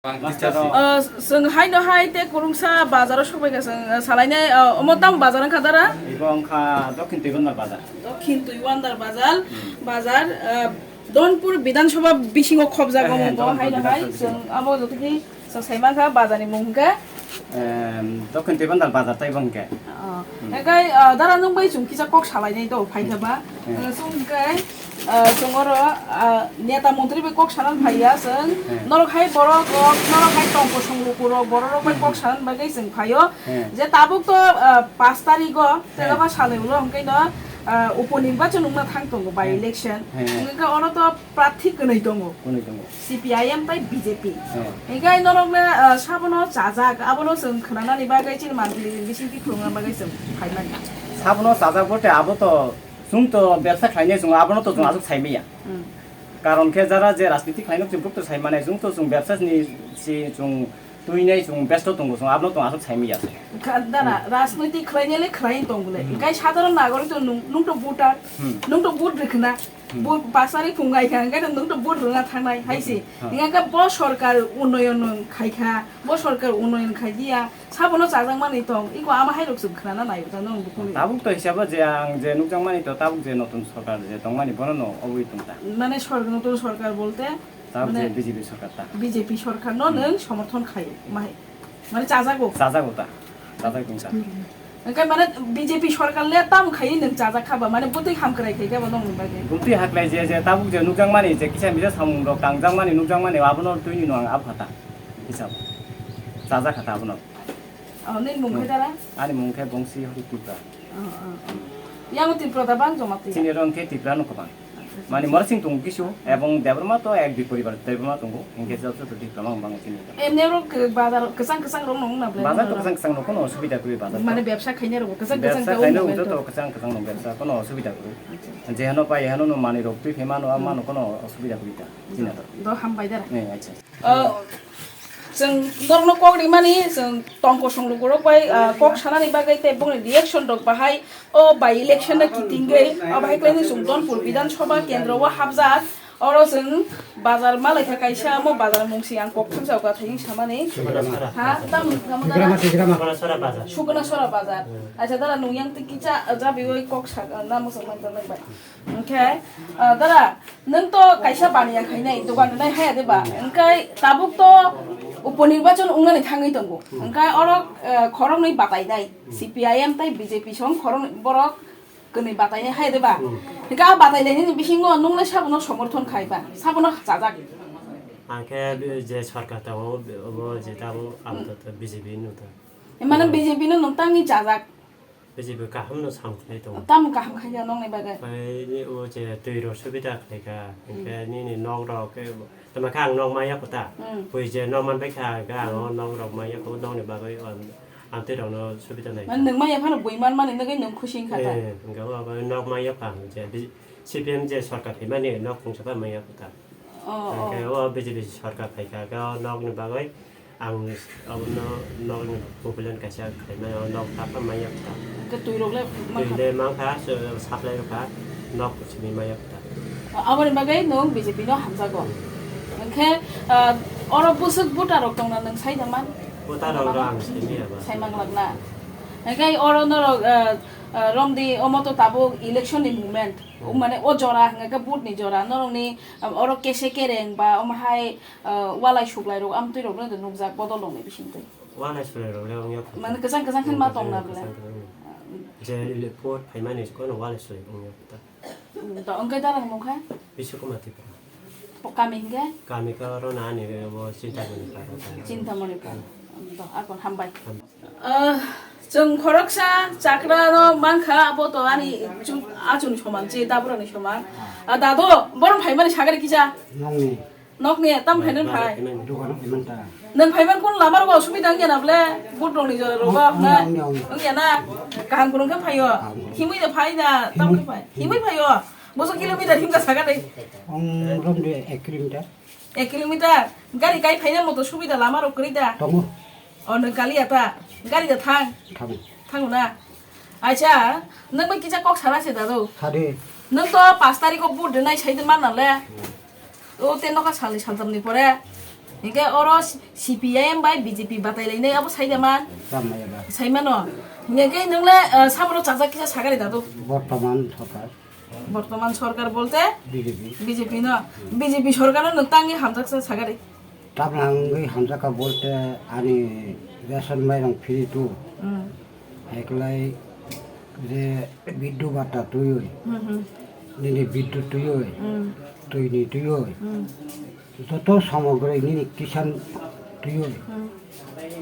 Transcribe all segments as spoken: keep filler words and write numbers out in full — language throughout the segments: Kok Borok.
Ah, chwng haino hai tei kwrwngsa bazaro sokbaikha chwng, ah, salainai, ah, omo tamo bazar wngkha dara? Ibo wngkha Dokhin Tuibandar bazar. Dokhin Tuibandar bazar, bazar, ah, Donpur Bidhan Sabha bisingo khobjak omo bo haino hai chwng abo jotoki chwng saimankha bazarni mung hwnkhe? Em, Dokhin Tuibandar bazar tei bo hwnkhe. Oh. Hwnkhe, ah, dara nwng bai chwng kisa kok salainai do phaikha ba. Hmm. Ah, chwng hwnkhe, ah, chwng oro, ah, neta montri bai kok sana phaiya chwng. Hmm. Norok hai borok rok, norok hai tongkosong lukurok, borok rok bai kok sana bagwi chwng phaio. Hmm. Je tabuk to, ah, pash tarikh o, tei hmm, salai ulo hwnkhe no, ah, upo nirbachon wngna thang tongo by hmm, election. Hmm. Hwnkhe oro to prarthi kwnwi tongo. Kwnwi tongo. C P I M tei B J P. Hmm. Hwnkhe norokno, ah, sabono chajak, abono chwng khwnanani bagwi chini mantri bisingtwi phunukna bagwi chwng phaimani. Sabono chajak bote abo to chwng to bebsa khlainai chwng abono to chwng aswk saimaya. Hmm. Karon khe jara je rajniti khlainok chwng bwk to saimani chwng to chwng bebsa ni si chwng twinai chwng besto tongo chwng abono to aswk saimaya. Kha-, dara, hmm, rajniti khlainai le khlai tongo le. Hmm. Hwnkhe sadharon nagorik to nung, nung to voter, hmm, nung to vote rwkhna. Hmm. Bo pasari phungai kha, hwnkhe nwng to vote rwna thangnai, hai se. Hmm. Hwnkhe bo sorkar unnoyon khai kha, bo sorkar unnoyon khai diya, sabono chajakmani tong, iko ama hai rok chwng khwnana nai, ta nwng bukhuni. Tabuk to hisabo je ang je nukjakmani to, tabuk je notun sorkar je tongmani, bono no obwi tong ta. Mane sor-, notun sorkar bolte? Tabuk mane je B J P sorkar ta. B J P sorkar no hmm, nwng somorthon khai, hmm, mai. Mane chajago. Chajago ta. Chajak tong ta. Hwnkhe mane B J P sorkar le tamo khai nwng chajak kha ba, mane bwtwi hamkrai khai kha ba nokni bagwi. Bwtwi haklai je, je tabuk je nukjakmani, je kisa misa samung rok tangjakmani, nukjakmani, abono twini no ang abha ta. Hisab. Chajak kha ta abono. Oh, nini mung khe hmm, dara? Ani mung khe Bongsi Hari Tripura. Oh, oh, oh. Yang Tripura da bang joma twi? Chini rong khe Tripura no kwbang. Mani Morasing tongo kisu, ebong Debbarma to ek dui poribar Debbarma tongo, hingke joto joto Debbarma wng bango chini. Emne oro ke-, bazar kwchang kwchang rok nong na ble? Bazar to kwchang kwchang rok kono osubida kwrwi bazar to. Mane bebsa khainai rok kwchang kwchang bebsa ta khainai wng rok joto to. Kwchang kwchang rok bebsa kono osubida kwrwi. Acha. Jeheno pai eheno no mani rok twi phaima no hmm, ama no kono osubida kwrwi ta. Chini to. Do hambai dara. Eh, acha. Oh, chwng norokno kok rimani, chwng tongkosong lukurok bai, ah, kok sanani bagwi tei bongni reaction rok bahai o by election no kitingwi, o bahai khlainwi chwng Donpur Bidhan Sabha kendro o hapjak. Oro chwng bazar malaikha kaisa, omo bazar mungsi ang kok thangsa o kathai wng samani. Sukunasora. Ha, tam, tam, Sukunasora bazar. Sukunasora bazar. Hmm. Acha, dara nung yang twi kicha, ah, jabi oi kok sa, ah, namo sa man ta nang bai. Hwnkhe, ah, dara, nwng to kaisa baniya khainai, dogan rwnai haya de ba? Hwnkhe tabuk to upo nirbachon wngnani thangwi tongo. Hwnkhe oro, ah, khoroknwi batainai, C P I M tei B J P song khoroknwi borok kwnwi batainai haya de ba? Hwnkhe a batailainani bisingo nwng le sabono somorthon khai ba, sabono chajak. Ang khe je sorkar tongo, obo je tabuk ang to B J P no to. Mane B J P no nwng tangwi chajak. B J P kaham no sam khlai tongo. Tamo kaham khai ya nokni bagwi? Pai ni o je twi rok subida khlai kha. Hmm. Hingke nini nok rok ke tama khe ang nok maya kota. Hmm. Pui je nok man bai kha, hingke ang o nok rok maya ko, nokni bagwi ang, ang twi rok no subida nai. Man nwng maya phano bui man mani nogwi nwng khusi wngkha ta? Eh, hingke o abo nok maya kha ang je bi-, C P M je sorkar phaimani nok khungsa bai maya kota. Oh, oh. Hingke o B J P sorkar phaikha, hingke o nokni bagwi ang abono nokni population kaisa khaimai, o nok tapha maya kha. Hingke twi rok le mankha? Twi le mankha, so, supply rokha, nok simi maya kha. Aboni bagwi nwng B J P no hamjago. Hingke, ah, oro bwswk voter rok tongna nwng sai da man? Voter rok ang simi aba. Sai manglak na. Hingke oro norok, ah, ah, romdi omo to tabuk election ni moment. Hmm. Mane o jora hingke vote ni jora norokni, ah, oro kese kereng ba omo hai ah, walai suklai rok, amtwi rok no nukjak bodol rok ni bising twi. Walai suklai rok le wngya kho. Mane kwchang kwchang khe ma tong na bwle. Kwchang kwchang. Je report phaimani kono walai suklai wngya kho ta. Hmm, to wngkhe dara mung kha? Biswakuma Tripura. Po kami hingke? Kami khe oro na ani bo Chintamani Para. Chintamani Para. Hmm. To akon hambai. Hambai. Ah, chwng khoroksa chakra no mankha, abo to ani chu-, achuni soman, che tabura ni soman. Ah, dado, borom phaimani sagari kisa. Nokni. Nokni, tam phainani phai. Dukano phaiman ta. Nwng phaiman kun lama rogo osubida wngya na ble? But rokni jora rogo na? Wngya, wngya. Wngya na? Kaham kurung khe phaio. Kaham kurung. Himui da phai da, tam khe phai. Himui. Himui phaio. Boso kilometer himka saga dei. Ong rom de ek kilometer. Ek kilometer. Gari kai phaina moto subida lama rok kwrwi da? Tongo. O nwng kaliya ta? Gari da thang? Thang. Thango na? Acha, nwng bai kisa kok sana se dadu. Sade. Nwng to pash tarikh o vote rwnai sai de man na le. O te nokha salni saltam ni pore. Hingke oro C P I M bai B J P batai lainai abo sai da man? Tamo ya ba. Sai mano. Hingke nwng le, eh, sabro chajak kisa sagari dadu. Bortoman sorkar. Bortoman sorkar bolte? B J P. B J P no. B J P sorkar no nwng tangwi hamjak sa sagari. Tabla wngwi hamjak ka bolte ani ration mairang free tu. Hmm. Heklai je biddu bata tuyoi. Hmm, hmm. Nini biddu tuyoi. Hmm. Tuini tuyoi. Hmm. Joto samogri nini kisan tuyoi. Hmm.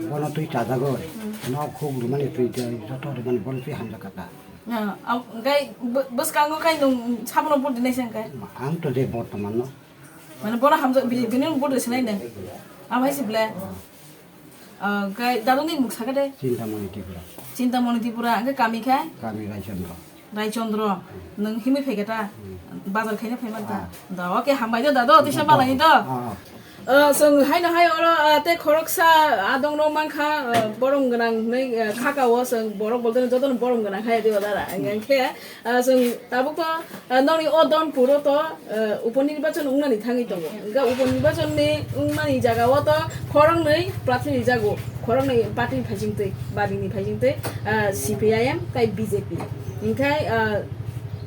Bono twi chajagoi. Hmm. Nok huk rumani twi tei joto rumani bono twi hamjak kata. Ah, am-, hingke bw-, bwskango kai nwng sabono vote dinai se hingke? Ang to je bortoman no. Mane bono hamjak bini, bini vote rwsinai nang. Amai se ble. Ah, hingke daduni mung saka de. Chintamoni Tripura. Chintamoni Tripura, hingke kami khe? Kami Raichandra. Raichandra, nwng himwi phaikha ta? Hmm. Bazar khaina phaiman ta? Ah. Da, oke, hambai do, dado, tisa malai do. Ah. Ah, chwng haino hai oro, ah, tei khoroksa adong rok mankha, ah, borom gwnang hinwi, ah, khaka o chwng borok bolteno jotono borom gwnang hai diba dara. Hingkhe, ah, chwng tabuk to, ah, nokni o Donpuro to, ah, upo nirbachon wngnani thangwi tongo. Hingkhe upo nirbachonni wngmani jaga o to khoroknwi prathi rijago. Khoroknwi party ni phaisingtwi, bari ni phaisingtwi, ah, C P I M tei B J P. Hingkhe, ah,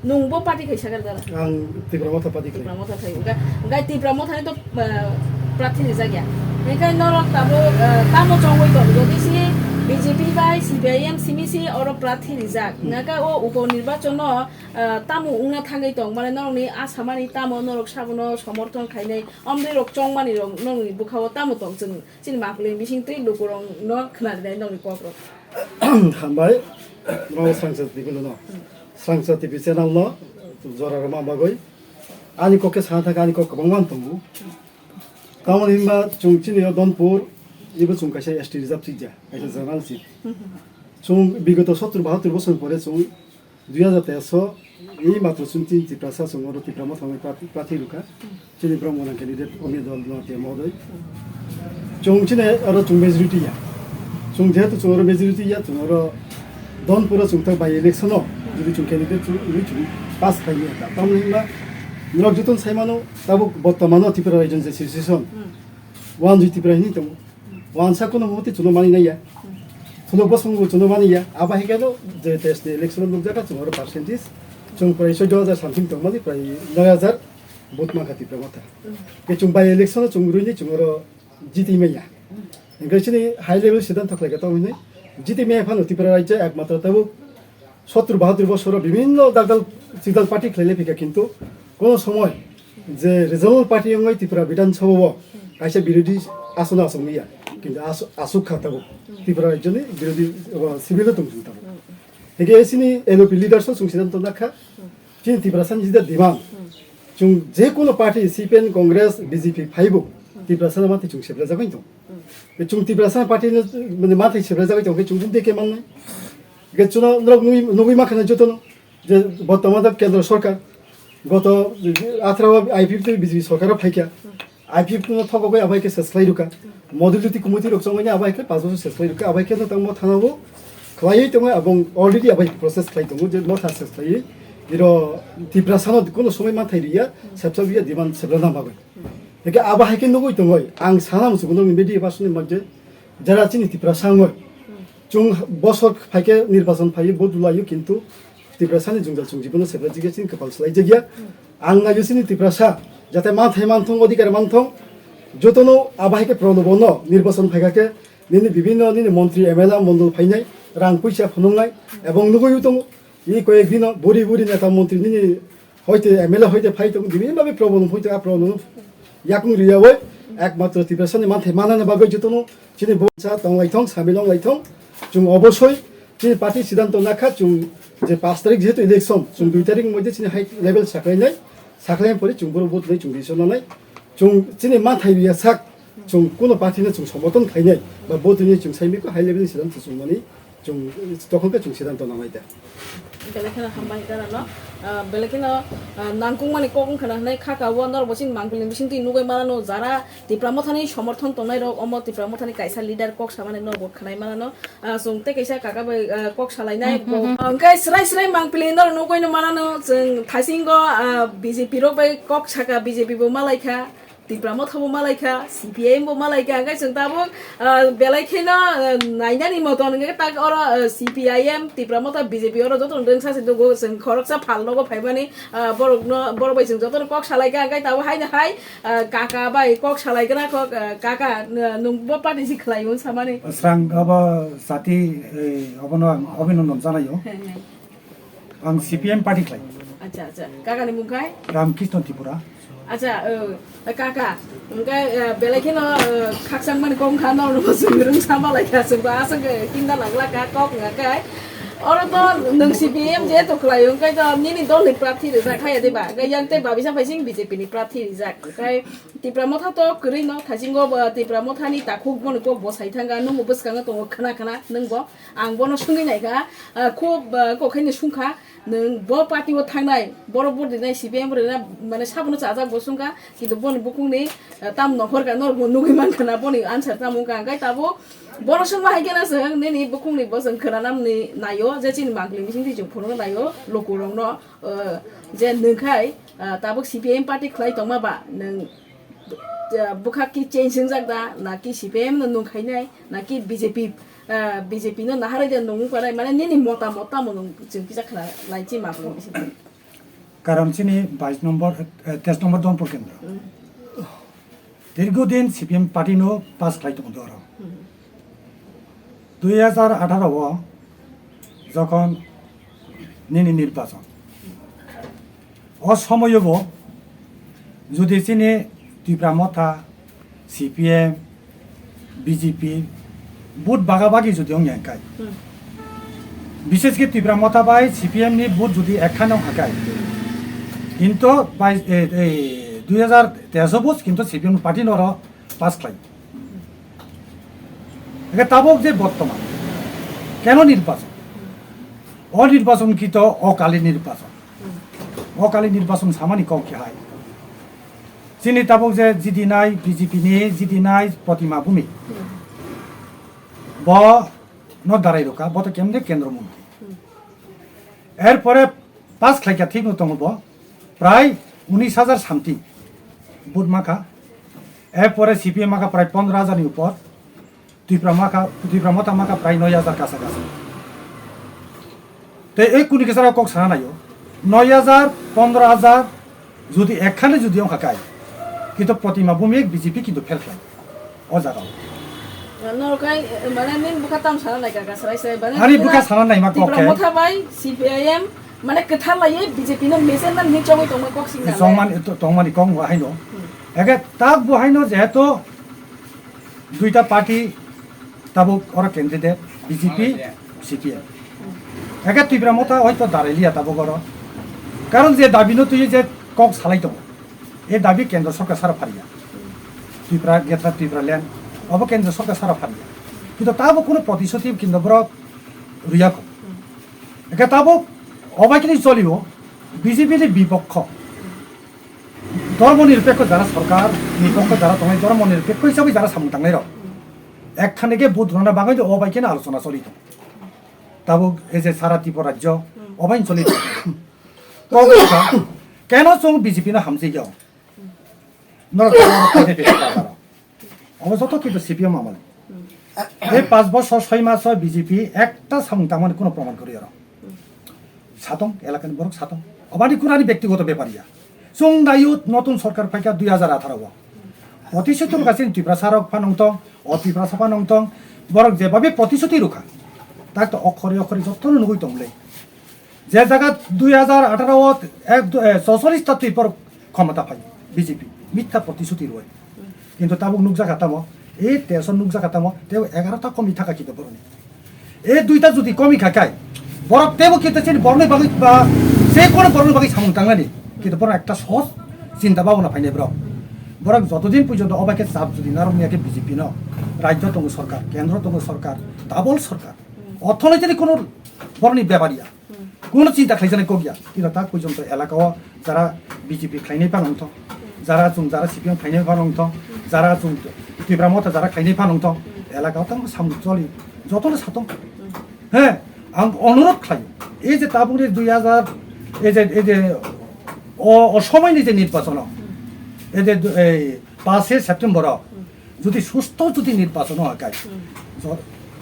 nwng bo party khai sakar dara? Ang Tipra Motha party khai. Tipra Motha khai. Hingkhe, hingkhe Tipra Motha ni to, ah, prathi rijak ya. Hingkhe norok tabuk, ah, tamo chongwi tong? Jodi si B J P bai C P I M simi si oro prathi rijak. Hmm. Hingkhe o upo nirbachon no, ah, tamo wngna thangwi tong? Mane norokni asamani tamo norok sabono somorthon khainai? Omdui rok chongmani rok nokni bwkha o tamo tong chwng? Chini mapli bising twi lukurok no khna rinai nokni kok rok. Hambai, norok Srangsa T V no. Srangsa T V channel no jora rwma bagwi. Ani kok khe sana thangkha, ani kok kwbangma tongo. Tamoni hinba chwng chini o Donpur, ibo chwng kaisa S T reserve sijak, kaisa general seat. Chwng bigoto sottur bahattur bosor pore chwng dui hajar teis o, ei matro chwng chini Tiprasa chwng oro Tipra Motha wngwi prathi, prathi rwkha. Chini borok mwnang candidate Omir Dol Noatia mohodoi. Chwng chini oro chwng majority ya. Chwng jehetu chwng oro majority ya, chwng oro Donpuro chwng ta by election o, jodi chwng candidate chwng wngwi chwng pass khlai maya ta. Tamoni hwnba norok jotono sai mano, tabuk bortomano Tripura Region je situation, Wanjwi Tripura hinwi tongo. Wansa kuno muhuti chwngno mani naiya. Thulok bosong bo chwngno mani ya. Abo hai khe no je test ni election nukjak kha chwng oro percentage. Chwng prai chaudo hajar something tongmani prai noi hajar vote mankha Tipra Motha. Ke chwng by election o chwng rwini chwng oro jiti maya. Hingke chini high level siddhanto khlai kha tamo hinwi jiti maya phano Tripura rajya ekmatro tabuk sottur bahattur bosoro bibhinno dakdal chikdal party khlailai phikha, kintu kono somoy je regional party wngwi Tripura Bidhan Sabha o kaisa birodhi asono achomliya, kintu aso-, aswk kha tabuk Tripura rajyoni birodhi, o, civil o tongchung tabuk. Hingke chini L O P leaders o chwng siddhanto nakha, chini Tiprasani jida demand, chwng je kono party, C P M, Congress, B J P phaibo Tiprasano mantwi chwng seplajagwi tong. Chwng Tiprasa party no, mane, mantwi seplajagwi tong khe chwng bumtwi khe mannai. Hingke chwngno norok nugwi, nugwi mankha na jotono je bortoman da kendro sorkar goto atharo I P F T B J P sorkar o phaikha. I P F T no thokogwi abo hai khe ses khlai rwkha. Modality committee rok chongmani abo hai khe panch bochor ses khlai rwkha. Abo hai khe no tamo thana bo khlaiwi tongo, abo already abo hai process khlai tongo je motha ses khlaiwi iro Tiprasano kono somoi manthai riya, sepsa biya demand sepla na bagwi. Hingke abo hai khe nugwi tongoi, ang sana muchungo nokni media person ni manje jara chini Tiprasa wngoi. Chwng bosor phaikhe nirbachon phaiwi vote rwlaio, kintu Tiprasani jwngjal chwng jibono seplai jigya, chini kwpal swlai jagya. Ang naio chini Tiprasa jate manthai manthong, odhikar manthong, jotono abo hai khe prolobono nirbachon phaikha khe nini bibhinno nini montri M L A mondol phainai, rang puisa phunuknai, ebong nugwi tongo, i koyek dino buri buri neta montri nini hoite M L A hoite phai tongo, bibhinno bhabe problem hoite a problem yakung riyawi ekmatro Tiprasani manthai manana bagwi jotono chini bo sa tonglaithong, samil wnglaithong. Chwng obosoi chini party siddhanto nakha, chwng je pash tarik jehetu election, chwng dui tarik moddhe chini high level saklainai, saklaina pore chwng borok vote nai chwng decision nanai. Chwng chini manthai riya sak, chwng kono party no chwng somorthon khlainai, ba vote nai chwng saimiko high level ni siddhanto chwng mani. Chwng tokon khe chwng siddhanto nangnai da. Belai kheno hambai dara no. Ah, belai kheno, ah, nangkukmani kok wngkha na hinwi kha ka o norok bo chini mangpili bisingtwi nugwi mano no, jara Tipra Mothani somorthon tongnai rok, omo Tipra Mothani kaisa leader kok samani norok bo khwnai mano no. Ah, chwng tei kaisa kaka bai, ah, kok salainai. Hmm, hmm, hmm. Hwnkhe srai srai mangpili norok nugwi no mano no, chwng thaisingo, ah, B J P rok bai kok saka, B J P bo malai kha. Tipra Motha bo malaikha, C P I M bo malaikha, hwnkhe chwng tabuk, ah, belai kheno, ah, nainani moto hwnkhe tak oro, ah, C P I M, Tipra Motha, B J P oro joto rwngsa se dugo, chwng khoroksa phal nogo phaimani, ah, borokno, borok bai chwng jotono kok salaikha, hwnkhe tabuk haino hai, ah, kaka bai kok salaikha na kok, ah, kaka, ah, nwng bo party si khlai hwn samani. Srang abo sati, eh, obono ang abhinandan janaio. He, he. Ang C P M party khlai. Acha, acha. Kaka ni mung khai? Ramkrishna Tripura. Acha, eh, kaka, hwnkhe, eh, belai kheno, eh, khakchang mani kok kha, norok bo chwng rwng sama lai kha, chwng bo aswk, eh, kinda nang la kha, kok wng kha khe. Oro to nwng C P M je to khlai, hwnkhe to nini dol ni prarthi rijak kha ya de ba? Hwnkhe yang tei babisa phai sing B J P ni prarthi rijak. Hwnkhe Tipra Motha to kwrwi no, thaisingo bo Tipra Motha ni takhuk bono kok bo sai thang kha, nwng bo bwskango tongo khna khna nwng bo. Ang bono swngwi naikha, ah, khub, ah, kokhaini swngkha, nwng bo party o thangnai, borok vote rinai, C P M rinai, mane sabono chajak bo swngkha, kintu boni bukhukni, ah, tam nohor kha, norok bo nugwi mankha na boni answer tamo wngkha, hwnkhe tabuk bono swngma hai kheno chwng nini bukhukni bo chwng khwnanamni naio, je chini mangli bisingtwi chwng phunukna naio, lukurokno, ah, je nwngkhai, ah, tabuk C P M party khlai tongma ba, nwng, ah, bwkhak ki change wngjak da, na ki C P M no nwng khainai, na ki B J P, ah, B J P no naharwi de nung wngkha nai, mane nini motamot tamo nung chwng kisa khna lai chi ma bwlwng bisi. Karon chini bais nombor, eh, teis nombor Donpur kendro. Hmm. Dirgo din C P M party no pass khlai tongo oro. Hmm. Dui hajar atharo o jokhon nini nirbachon. O somoyo bo jodi chini Tipra Motha, C P M, B J P vote baga bagi jodi wngya hwnkhe, hmm, bishesh khe Tipra Motha bai C P M ni vote jodi ekkhano hwnkha khe, kintu bai, eh, eh, dui hajar teis o bo kintu C P M party noro pass khlai. Eke tabuk je bortoman keno nirbachon? O nirbachon ki to okali nirbachon. Okali nirbachon samani kok khe hai. Chini tabuk je jidinai B J P ni jidinai Protima Bhumik. Bo no darai rokha, bo to kemde kendro montri. Erpore pass khlaikha thik no tongo bo, prai unis hajar something vote makha. Erpore C P M makha prai pondro hajar ni upor. Tipra makha, Tipra Motha makha prai noi hajar kasa kasa. Tei ei kuni kesaro kok sana naio, noi hajar, pondro hajar, jodi ekkhani jodi wngkha kai, kintu Protima Bhumik B J P kintu fail khlai o jaga o. Norok kai, mane nini bwkha tam sana nai kaka, sarai sarai, mane Ani nini bwkha na sana naima kok Tipra khe. Motha bai C P I M, mane kwthar laiwi B J P no mesenman hinwi chongwi tongmani kok sing nang Chongman, le. To-, tongmani kok haino. Hmm. Eke tak bo haino jehetu duita party tabuk oro candidate B J P, C P M. Eke Tipra Motha hoito darai liya tabuk oro. Karon je dabi no twi je kok salai tongo. E dabi kendro sorkar sara phariya. Tipra, Greater Tipra Land, obo kendro sorkar sara phariya. Kintu tabo kuno protishuti kintu borok riyakho. Eke tabo obai kini cholio B J P ni bipokho. Dhormo nirpekho jara sorkar, nirpokho jara tongnai, dhormo nirpekho hisabe jara samung tangnai rok. Ekkhani khe vote rwna bagwi obai kini alochona choli tongo. Tabuk ei je sara Tripura rajyo, obai choli tongo. Kok wngkha, keno chwng B J P no hamjigya? Norok khaina pesa bazaro. Obo joto kintu C P M amani. Ei panch bosor soi maso B J P ekta samung tangmani kuno proman kwrwi oro. Satong, elakani borok satong. Obani kunani bektigoto bepar ya. Chwng dayo notun sorkar phaikha dui hajar atharo o. Protishuti rwkha chini Tiprasa rok phano wngtong, o Tiprasa phano wngtong. Borok jebabe protishuti rwkha. Tak to okhori okhori jotono nugwi tongmole. Je jaga dui hajar atharo o ek, eh, socholish ta twi borok khomota phai B J P. Mitha protishuti rwui. Kintu tabuk nukjakha tamo, e teso nukjakha tamo, tei egarota komi thaka kintu borokni. E duita jodi komi kha kai, borok tebo kintu chini borokni bagwi ba, se kono borokni bagwi samung tangnani, kintu borok ekta sohoj chinta bhabna phainai borok. Borok jotodin porjonto obai khe chap jodi narwkya khe B J P no, rajyo tongo sorkar, kendro tongo sorkar, double sorkar, orthonoitini kono borokni bebariya. Kuno chinta khlaijaknai kok ya. Kino ta porjonto elaka o jara B J P khlainai phano wngthok, jara chwng jara C P M khlainai phano wngthok, jara chwng Tipra Motha jara khlainai phano wngthok, elaka o tamo samung choli, jotono satong. He, ang onurodh khlaio. Ei je tabukni dui hajar, ei je, ei je o, o somoini je nirbachon o, ei je du-, ei পাঁচে সেপ্টেম্বর যদি সুস্থ যদি নির্বাচন হয়, তো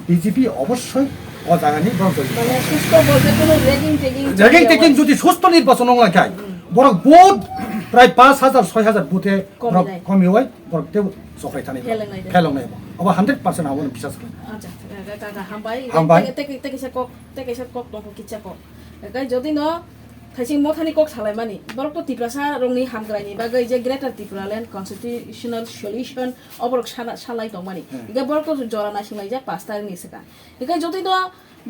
বিজেপি অবশ্যই ও জায়গা নিয়ে বড় জয়ী। মানে সুস্থ বলতে কোনো র্যাগিং ট্যাগিং র্যাগিং চলছে ট্যাগিং না? যদি সুস্থ নির্বাচন হয়, বড় ভোট প্রায় পাঁচ হাজার ছয় হাজার ভোটে কমে বড় নাই। কমে হয়, বড় তেও চক্রাই থানি ফেলে নাই। ফেলে নাই। আবার হান্ড্রেড পার্সেন্ট আমার বিশ্বাস করি। আচ্ছা, আচ্ছা, আচ্ছা, আচ্ছা, হামবাই। হামবাই। Teke, teke, teke sa kok, teke sa kok, tong kok, kitsa kok. Ekai jodi no Thaising mothani kok salaimani, borok to Tiprasa rokni hamkraini bagwi je Greater Tipraland Constitutional Solution oborok sana-, salai tongmani. Hmm. Hingke borok to jora naisinglaijak pash tarikni swkang. Hingke jotoi to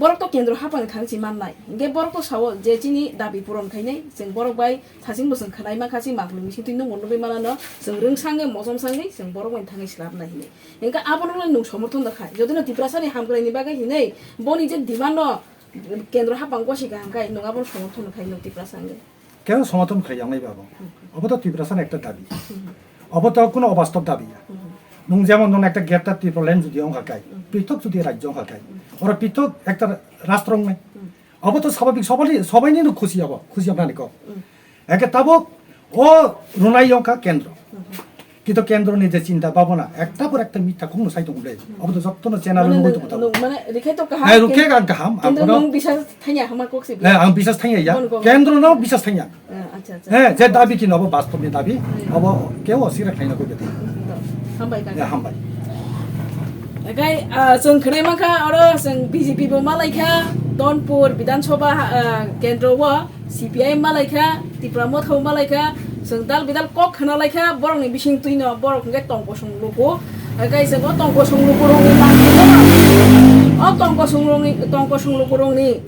borok to kendro haphangni thangchi mannai. Hingke borok to sao je chini dabi puron khainai, chwng borok bai thaching bwswng khwnai mankha, chini mangpili bisingtwi nwng nugwi manano, chwng rwngsangwi mochomsangwi chwng borok bai thangwi swlapnai hinwi. Hingke abono nwng somorthon da khai. Jotoi no Tiprasani hamkraini bagwi hinwi boni je demand no Kendro haphang gosi kaham khai nwng abono somorthon khai nwng Tiprasa wngwi. Keno somorthon khai yang nai ba bo. Obo to Tiprasa ni ekta dabi. Obo to kuno obastob dabi ya. Nwng jemon nwng ekta Greater Tipraland jodi wngkha khai, prithok jodi rajyo wngkha khai, oro prithok ekta rastro wngnai. Obo to swabhabik, sobaini, sobaini no khusi abo, khusi abo nani kok. Eke tabuk o runai yongkha kendro. Kito kendro ni je chinta bhabana, ekta por ekta mitha khung no sai tong le. Abo to jotto no channel Mane no nwng, tongo tabuk. Nwng mane rikhe to kaham. Eh, rukhe ang kaham, ang Kintu kono nwng bisas thanya hama kok si. Eh, ang bisas thanya ya. Bon, bon. Kendro no bisas thanya. Eh, acha, acha. Eh, je dabi kino abo bastob ni dabi, abo keo sira khaina ko gede. Hambai ka. Ya, hambai. Ekai, ah, chwng khwnai mankha, oro chwng B J P bo malaikha, Donpur Bidhan Sabha, ah, kendro o C P I M malaikha, Tipra Motha bo malaikha, chwng dal bidal kok khwnalaikha, borokni bisingtwino borok hwnkhe tongkosong luku. Ekai chwng o tongkosong lukurokni manpili, o tongkosong rokni, tongkosong lukurokni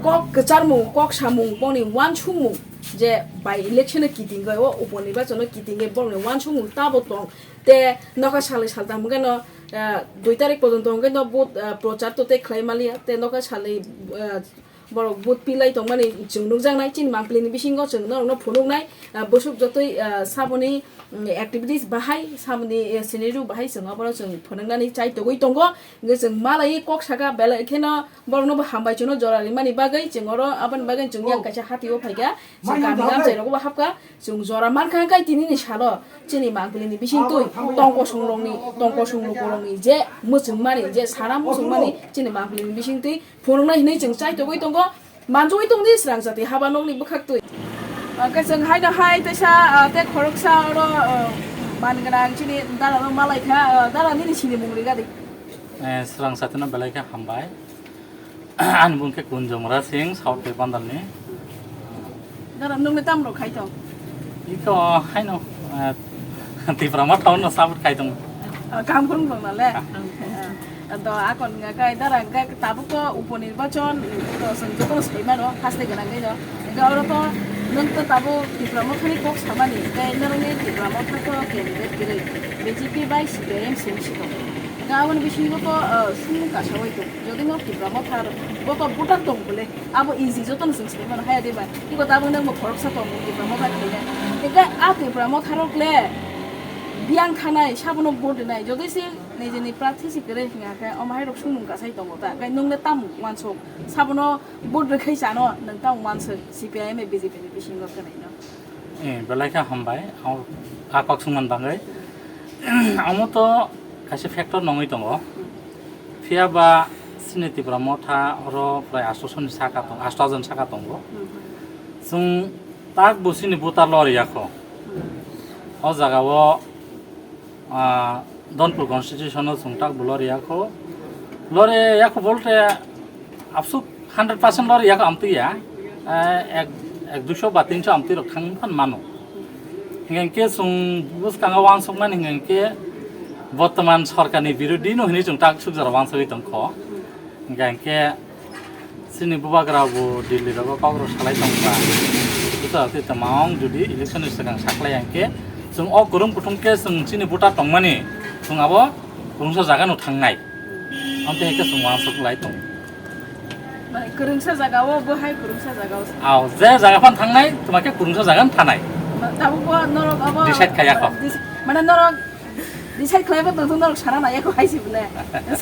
kok kwcharmung, kok samung, boni uansukmung je by election-o kitingwi, o upo nirbachono kitingwi borokni uansukmung tabo tong. Te nokha salni saltham hwnkhe no, ah, dui tarik porjonto hwnkhe no vote, ah, prochar to tei khlai maliya. Te nokha salni, ah, borok vote pilai tongmani chwng nukjaknai. Chini mangpilini bisingo chwng norokno phunuknai, ah, bwswk jotoi, ah, saboni, mm, activities bahai, saboni, eh, scenario bahai chwng abono chwng phunuknani chai togwi tongo. Hwnkhe chwng malai kok saka belai kheno borokno bo hambai chwngno jora rimani bagwi chwng oro aboni bagwi chwng yang kaisa hati o phaikha. Chwng kami amchai rogo bo hapkha. Chwng jora mankha hwnkhe tini ni salo chini mangpili ni bisingtwi tongkosong rokni, tongkosong lukurokni je muchungmani, je sana muchungmani chini mangpili ni bisingtwi phunuknai hinwi chwng chai togwi tongo, manjugwi tongdi swrang jati haba nokni bwkhaktwi. Hwnkhe chwng haino hai teisa, ah, tei khoroksa oro, ah, man gwnang chini dala no malaikha, ah, dala nini sinimung rigadi. Eh, swrang jati no belai khe hambai. Ani bung khe Kunjomra Singh, South Pepandal ni. Dara, nwng le tam rok khai tong? Iko haino, eh, Tipra Motha no support khai tong. Ah, kam kurung tong na le? Ah. Ah, do akon nga kai dara nga tabuk to upo nirbachon, to song joto sai mano, haste gana kai do. Nga oro to nwng to tabuk Tipra Motha ni kok samani, kai nwng ni Tipra Motha to candidate kiri, B J P bai C P I M simi si tong. Nga aboni bisingo to, ah, sung ka sawai tong. Jodi no Tipra Motha rok, bo to voter tong bole, abo easy joto no chwng sai mano haya de ba. Iko tabuk nang bo khoroksa tong bo Tipra Motha khaina. Eka a Tipra Motha rok le biyang thanai, sabono vote rinai. Jodi se nijini prarthi si kwrwi hwnkha khe, omo hai rok sumung kasai tongo ta. Kai nwng le tam wansuk, sabono vote rwkhai chano, nwng tam wansuk, C P I M A B J P ni bisingo kwrwi no. Eh, belai khe hambai, o, a kok sungmani bagwi. Omo to kaisa factor nongwi tongo. Phiya ba chini Tipra Motha oro prai asto soni saka tong, asto jon saka tongo. Chwng tak bo chini voter lori yakho. O jaga o ah, Donpur constitution o chwng tak bo lori yakho. Lori yakho bolte absuk hundred percent lori yakho amtwi ya. Eh, ek, ek duiso ba tinso amtwi rok thang phan mano. Hingke chwng bwskango wansukmani hingke bortoman sorkarni birodhi no hinwi chwng tak suk jora wansugwi tongkho. Hingke Chini bubagra bo Delhi rogo kok rok salai tong ba. Busa se tama ong jodi election ni swkang saklai yang khe, chwng o kwrwng kuthum khe chwng chini voter tongmani, chwng abo kwrwngsa jaga no thangnai. Amtwi hai khe chwng uansuk lai tong. Mane kwrwngsa jaga o, bo hai kwrwngsa jaga o. Ao, je jaga phan thangnai, tuma khe kwrwngsa jaga no thanai. Ma-, tabuk bo norok abo, Decide khaya kho. Dis-, mane norok Decide khlaiba tongthok norok sana naiya kho hai si bole.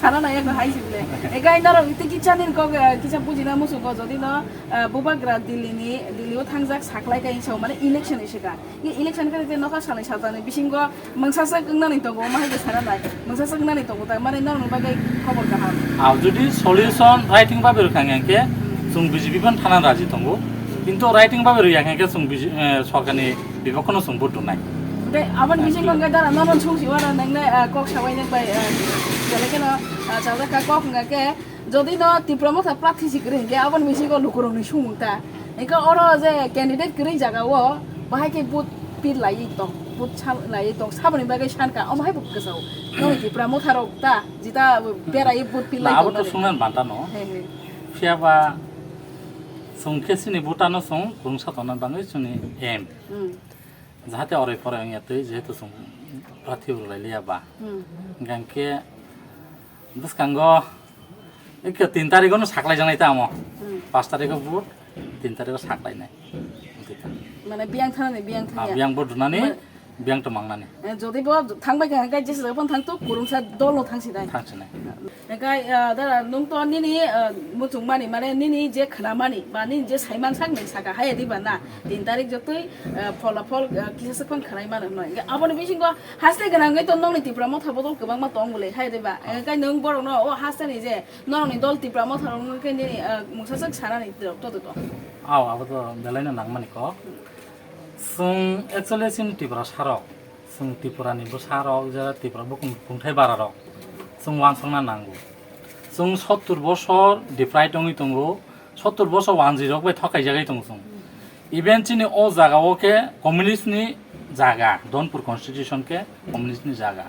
Sana naiya kho hai si bole. Ekai norok tei kisa nini kok, eh, kisa bujina muchungo jodi no, eh, bubagra Delhi ni, Delhi o thangjak saklai kai sao mane election ni sika. Ye election khe je nokha salai sajani bisingo mungsa sak wngnani tongo, ma hai sana nai. Mungsa sak wngnani tongo ta mane norok bagwi khobor kaham. Aw jodi solution writing babe rwkha hwnkhe chwng B J P ban thana raji tongo. Kintu writing babe rwya hwnkhe chwng B J, eh, sorkarni bipokkhno chwng vote rwnai. Tei aboni bisingo hwnkhe dara nono sungsi wana nangne, ah, kok sabai nang bai, ah, belai kheno, ah, chajak kha kok hwnkha khe, jodi no Tipra Motha prarthi si kwrwi hwnkhe aboni bisingo lukurokni sumung ta. Hwnkhe oro je candidate kwrwi jaga o bahai khe vote pil laiwi tong, vote sal laiwi tong, saboni bagwi sankha, omo hai bo kwchao. Noni Tipra Motha rok ta, jita berai vote pil lai abo to tong nani. Sungnan banta no. He, he. Phiya ba chwng khe chini vote ano chwng kwrwngsa tongna bagwi chwngni aim. Hmm. Jahate oroi poroi wngya twi, jehetu chwng prarthi rwlai liya ba. Hmm. Hingkha khe bwskango ekhe tin tarikh ono saklai janai ta amo. Hmm. Panch tarikh o vote, tin tarikh o saklai nai. Mane biyang thanani, biyang Ah, thangya. Biyang vote rwnani, Ma- biyang to mangnani. Eh, jodi bo thangbai kha, hingkhe jesa jaga phano thangto, kwrwngsa dol no thangsi nai. Thangsi nai. Hingkhe, ah, dara, nwng to nini, ah, muchungmani, mane nini je khnamani, ba nini je saiman sak nai saka, haya diba na? Tin tarikh jotoi, ah, phola phol, ah, kisa swk phang khnai mano hwnwi. Hingkhe aboni bisingo haste gwnangwi to nokni Tipra Motha bodol kwbangma tong bwle, haya diba? Ah. Hingkhe nwng borokno o hasteni je norokni dol Tipra Motha rok wngkhe nini, ah, mungsa swk sanani rok to to. Aw, abo to belaino nangmani kok. Chwng actually chini Tiprasa rok, chwng Tripura ni bwsa rok, je Tripura bukung bukungthai bara rok, chwng uansukna nango. Chwng sottur bosor deprived wngwi tongo, sottur bosor wanjwi rok bai thokaijagwi tongo chwng. Even chini o jaga o khe communist ni jaga, Donpur constitution khe communist ni jaga.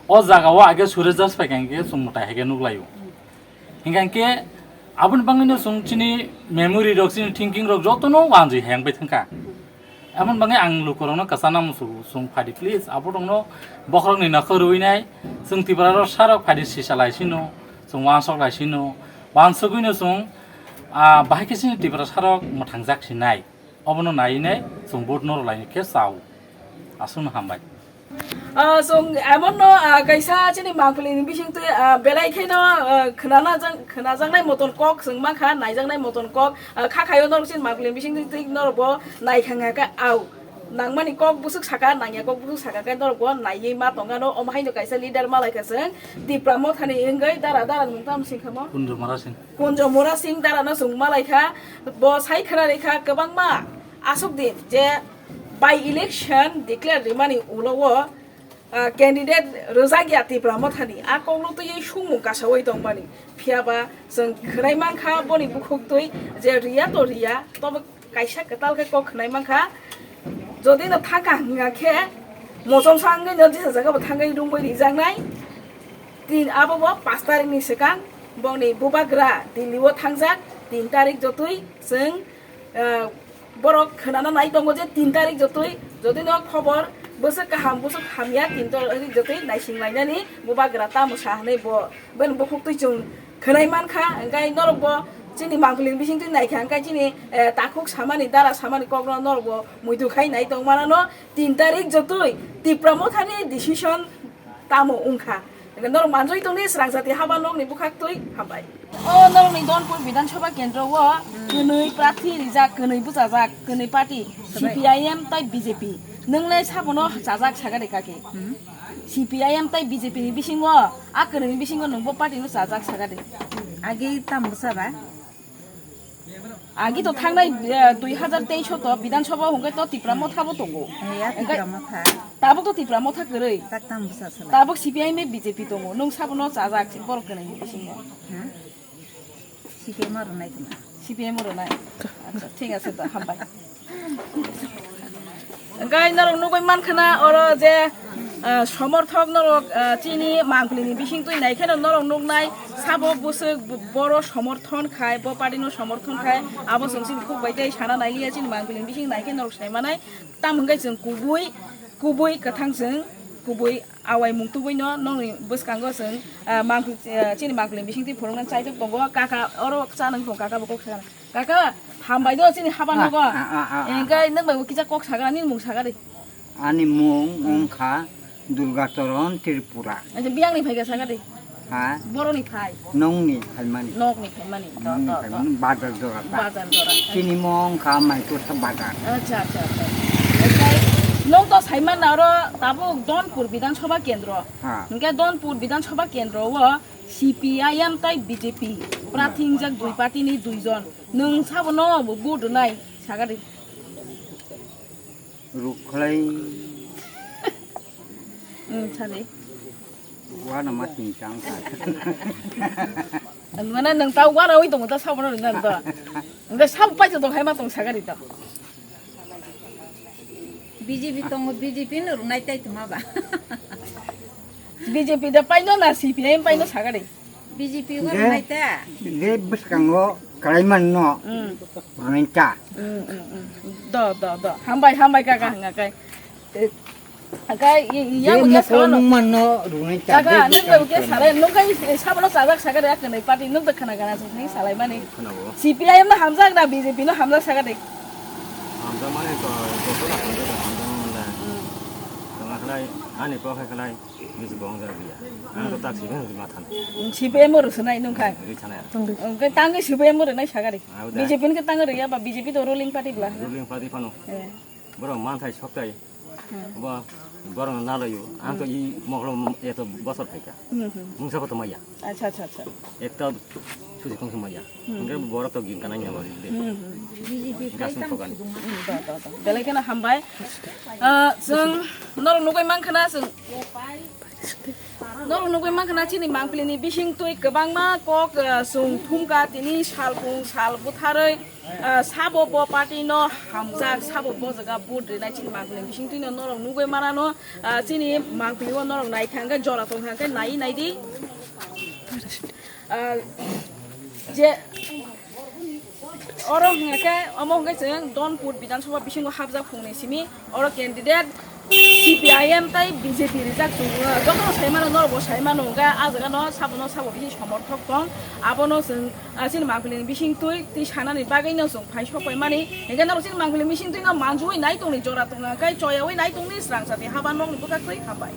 O jaga o age Suresh Das pai khe chwng mwtai hai khe nuklaio. Hingkha khe aboni bagwino chwng chini memory rok, chini thinking rok jotono wanjwi hayang bai thangkha. Aboni bagwi ang lukurokno kwchana muchungo, chwng phaidi please, aborokno bokhorokni nokho rwinai, chwng Tiprarok sarok phaidi sisa lai sino, chwng uansuk lai sino, uansugwino chwng, ah, bahai khe chini Tiprasarok mwthangjak sinai. Obono naiwi nai chwng vote no rwlai khe chao. Aswkno hambai. Ah, chwng emon no, ah, kaisa chini Mangpili ni bising twi, ah, belai kheno, ah, khwnana jang, khwnajaknai moton kok chwng mankha, naijaknai moton kok, ah, kha khaio norok chini Mangpili ni bising twi norok bo naikha hwnkha khe au. Nangmani kok bwswk saka, nangya kok bwswk saka khe norok bo naiwi ma tongano, omo haino kaisa leader malaikha chwng Tipra Mothani wngwi dara, dara ni mung tamo singkha mo? Kunjomara Singh. Kunjo Mura Singh dara no chwng malai kha, bo sai khwna rikha kwbangma aswk din je by election declare rimani ulo o, ah, candidate rwjak ya Tipra Mothani, a kokno twiwi sungmung kasawi tongmani. Phiya ba chwng khwnai mankha boni bukhuk twi je riya to riya, tobo kaisa kwtal khe kok khwnai mankha. Jodi no thangkha hwnkha khe mochomsa wngwi no jesa jaga bo thangwi rungwi rijaknai. Tin abo bo pash tarikh ni swkang bongni bubagra Delhi o thangjak, tin tarikh jotwi chwng, ah, borok khwnana nai tongo je tin tarikh jotwi, jodi no khobor bwswk kaham bwswk hamya tin tarikh jotwi naising lainani bubagra tamo sa hwnwi bo bini bukhuk twi chwng khwnai mankha, hwnkhe norok bo chini Mangpili ni bising twi naikha, hwnkhe chini, eh, takhuk samani, dara samani kokno norok bo muitu khai nai tong manano, tin tarikh jotwi Tipra Mothani decision tamo wngkha. Hwnkhe norok manjui tongdi Srang Jati Haba Nokni bwkhak twi hambai. O norokni Donpur Bidhan Sabha Kendro o kwnwi prarthi rijak, kwnwi bwchajak, kwnwi party, C P I M tai B J P. Nwng le sabono chajak saga de kake. C P I M tai B J P ni bisingo, a kwrwini bisingo nwngbo party no chajak saga de. Agi tamo bwsa ba? Agi to thangnai, eh, dui hazar teis o to Bidhan Sabha hwnkhe to Tipra Motha bo tongo. Eh, ya Hwnkhe Tipra Motha. Tabuk to Tipra Motha kwrwi. Tak tamo bwsa sala. Tabuk C P I M B J P tongo. Nwng sabono chajak borok kwrwini bisingo. Ha? C P M o rwnai tongma. C P M o rwnai. Acha, thik ache to, hambai. Hwnkhe norok nugwi mankha na oro je, ah, somorthok norok, ah, chini Mangpili ni bising twi nai kheno norok nuknai sabo bwswk bo-, boro somorthon khai, bo party no somorthon khai, abo chwng chini khuk bai tei sana nai liya chini Mangpili ni bising nai khe norok sai manai. Tam hwnkhe chwng kubui, kubui kwthang chwng kubui awai mung tubui no nokni bwskango chwng, ah, Mangpili, ah, chini Mangpili bising twi phwrwngna chaitok tongo. Kaka oro cha nang tong kaka bo kok sakha. Kaka, hambai do chini haba nogo. Ah, ah, ah, ah, ah. Engkai nwng bai bo kisa kok saga, nini mung saga de. Ani mung wngkha Durga Charan Tripura. Acha, biyang ni phai ka saka de? Ha? Boro ni phai? Nong ni phaimani. Nok ni phaimani. Nong ni phaimani. Bazar jora ta. Bazar jora. Chini mong kha mai ko ta bazar. Acha, acha, acha. Nong to saiman na oro tabuk Donpur Bidhan Sabha Kendro. Ha. Hingke Donpur Bidhan Sabha Kendro o C P I M tai B J P prathi wngjak dui party ni dui jon. Nwng sabo no bo vote rwnai saka de. Rukhlai. Hmm, sadi. Wana ma sing chang kha. Nwng nwng ta wana wi tong ta sabo no rwnai to. Nwng sabo pai to hai ma tong saka de to. B J P tongo, B J P no rwnai tai tongma ba. B J P da paino na C P I M paino sagari? B J P o rwnai ta. Je bwskango kalaiman no Hmm. rwnai ta. Hmm, hmm, hmm. Do, do, do. Hambai, hambai kaka hwnga kai. Eh, kai, i, i, Je yago ke mokol sawa no. Nungman no rwnai ta. Kaka, Je nung ke bwskango salai, nung kai, eh, sabalo sajak sagari akhwni party nung to khana gana sini salai mani. Khwnabo. C P I M no hamjak na B J P no hamjak sagari? Hamjakmani to joto da hamjak da hamjakmani le. Hmm. Tongna khlai ani pokhe khlai bisi bong jak biya. Ang to tak sibeng ma than. Hmm, C P I M rw swnai nung khai. Ri thanai. Hwnkhe tangwi C P I M rw nai sagari. Ah, uda. B J P hwnkhe tangwi rwya ba B J P to ruling party bla. Ruling party phano. Eh. Borok manthai soktai. Hmm. Bo borok no nalaio. Ang to i mokolo eto bosor phaikha. Hmm, hmm. Mungsa photo maya. Acha, acha, acha. Ekta susi kong maya. Hmm. Hingke borok to gin kanai nyaba de. Hmm, hmm. Gasung phogan. Hmm, do, do, do. Belai kheno hambai. Ah, chwng norok nugui mankha na chwng. Norok nugui mankha na chini mangpili ni bising twi kwbangma kok, ah, chwng thumkha tini salbung sal butharwi. Ah, sabo bo party no hamjak, sabo bo jaga vote rinai chini mangpili bising twi no norok nugui manano, ah, chini mangpili o norok nai thangkhe jora tong thangkhe nai nai di. Ah, je oro hwnkhe omo hwnkhe chwng Donpur Bidhan Sabha bisingo hapjak phungni simi. Oro candidate C P I M tai B J P rijak tongo. Jotono saimano, norokbo saimano, hwnkhe ah jagano sabono sabo bisi somorthok tong. Abono chwng, ah, chini mangpili ni bising twi twi sanani bagwino chwng phai sok pai mani. Hwnkhe norok chini mangpili bising twi no manjui nai tongni jora tongo, hwnkhe choyaui nai tongni srang sati haba nokni bwkak twi hambai.